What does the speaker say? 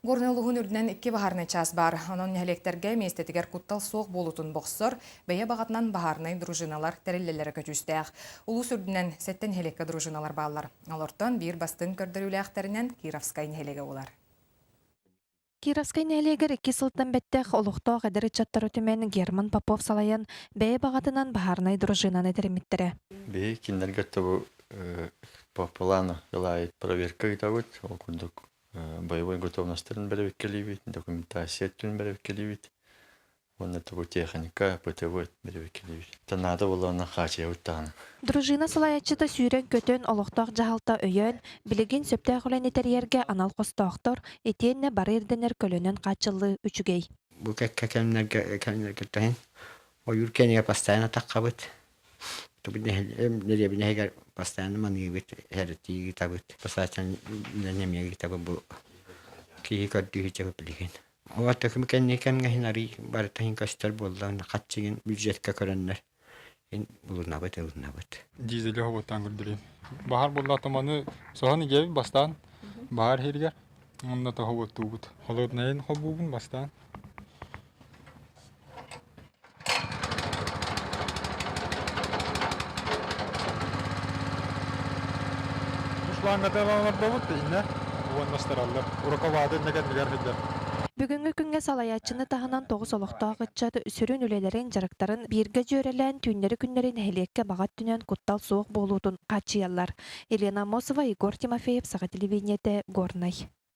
Горнай улууһун үрдүнэн икки баһаарынай чаас баар. Онон нэһилиэктэргэ миэстэтигэр куттал суох буолуутун бохсор, бэйэ баҕатынан баһаарынай дружиналар тэриллэллэрэ көдьүүстээх. Улуус үрдүнэн сэттэ нэһилиэккэ дружиналар бааллар. Олортон биир бастыҥ көрдөрүүлээхтэринэн Кировскай нэһилиэгэ буолар. Кировскай нэһилиэгэр икки сылтан бэттэх олохтоох эдэр ыччаттары түмэн Герман Попов салайан бэйэ баҕатынан баһаарынай дружинаны тэриммиттэрэ. Биһиги кинилэргэ тобу по плану ылаайыт проверка ыытабыт. Ол курдук боевой готовностарын бэрэбиккэлиибит, документация өттүн бэрэбиккэлиибит уонна тугу техника, ПТВ бэрэбиккэлиибит. Наада буоллаҕына хаачыйабыт даҕаны. Дружина салайааччыта сүүрэн-көтөн, олохтоох дьаһалта өйөөн, билигин сөптөөх үлэни тэрийэргэ анал хостоохтор, итиэннэ бары ирдэнэр көлөнөн хааччыллыы үчүгэй. Бу кэккэ кэмнэргэ кэмнэргэ таһын ойуур кэнигэр постоянно таххабыт. Дэриэбинэ иһигэр постоянно маныыбыт, эрэтии ыытабыт. Постоянно эмиэ ыытабыт бу киһи көрдүү сылдьабыт билигин. Ол кэнники кэмҥэ иһин арый барыта иһин көстөр буолла, хаччыгын бюджетка көрөннөр иһин булунабыт, ылынабыт. Дизели хоботтаан көрдөрөйүм. Баһар буоллаатым аны соһон игэбит бастаан баһар иһиригэр онно тоһоботтуубут. Холоднайын холбуубун бастаан. Шлангата олордобут иннэ уонна астараллар. Рукавады иннэ кэннигэр сылдьар. Бүгүҥҥү күҥҥэ салайааччыны таһынан тоҕус олохтоох ыччат сүрүн үлэлэрин, дьарыктарын бииргэ дьүөрэлээн түүннэри-күннэри нэһилиэккэ баҕа өттүнэн куттал суох буолуутун хааччыйаллар. Елена Аммосова, Егор Тимофеев, Саха телевидениетэ, Горнай.